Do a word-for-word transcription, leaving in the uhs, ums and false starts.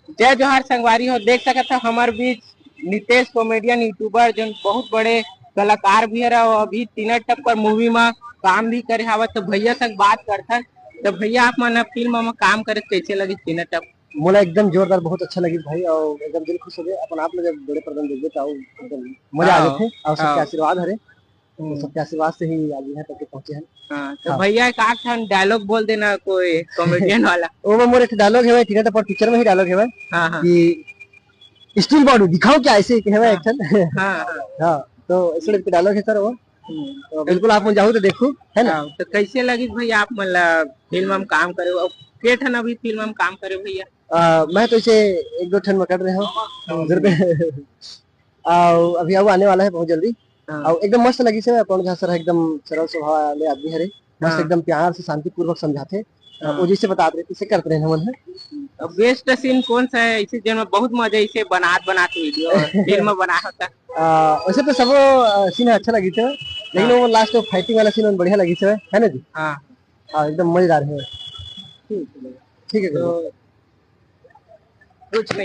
जय जोहार संगवारी हो, देख सकत हो हमर बीच नितेश comedian YouTuber, जो बहुत बड़े कलाकार भी हरा, अउ अभी टीना टप्पर movie में काम भी करे हवा। तो भैया संग बात करथन। तो भैया, आप मन फिल्म में काम करे, कैसे लगी टीना टप्पर? मोला एकदम जोरदार, बहुत अच्छा लगी भाई, और एकदम दिल खुश हो गया। अपन आप लोग जब बड़े पर्दा में देखबे तो एकदम मजा आ हाँ। जाथे, और सबके हाँ। आशीर्वाद हरे। तो हम्म। सबके आशीर्वाद से ही आज यहाँ तक के पहुंचे हैं। हाँ, तो हाँ। भैया, एक आध ठन dialogue बोल देना कोई comedian वाला। वो में मोर एक dialogue है भाई, टीना टप्पर picture में ही dialogue है भाई हाँ, हाँ। कि "स्टील बॉडी दिखाओ क्या", ऐसे है भाई हाँ। एक ठन। हाँ, हाँ। हाँ, तो ऐसे टाइप के dialogue है सर वो। हम्म। तो बिल्कुल आप मन जाहू तो देखू, है ना? हाँ, तो कैसे लगी भैया आप मन ला फिल्म में काम करे हो? अब के ठन अभी फिल्म में काम करे हो भैया? आ, मैं तो इसे एक दो ठन में कर रहे हूँ। हम्म। जरूर। आ, अभी अब आने वाला है बहुत जल्दी। हाँ। और एकदम मस्त लगी से पवन झा सर, एकदम सरल स्वभाव वाले आदमी हरे, मस्त हाँ। एकदम प्यार से शांतिपूर्वक समझाथे। हाँ। वो जैसे बतात रहे, इसे करते रहना मन है। अब best scene कौन सा है ऐसे, जिनमें बहुत मजा इसे बनात बनात video फिल्म बना होता? आ, वैसे तो सब scene अच्छा लगी थे, लेकिन हाँ। वो last में fighting वाला scene बढ़िया लगी थे, है ना जी? हाँ। हाँ, एकदम मजेदार है। ठीक है। ठीक है, तो गुरु। कुछ नहीं।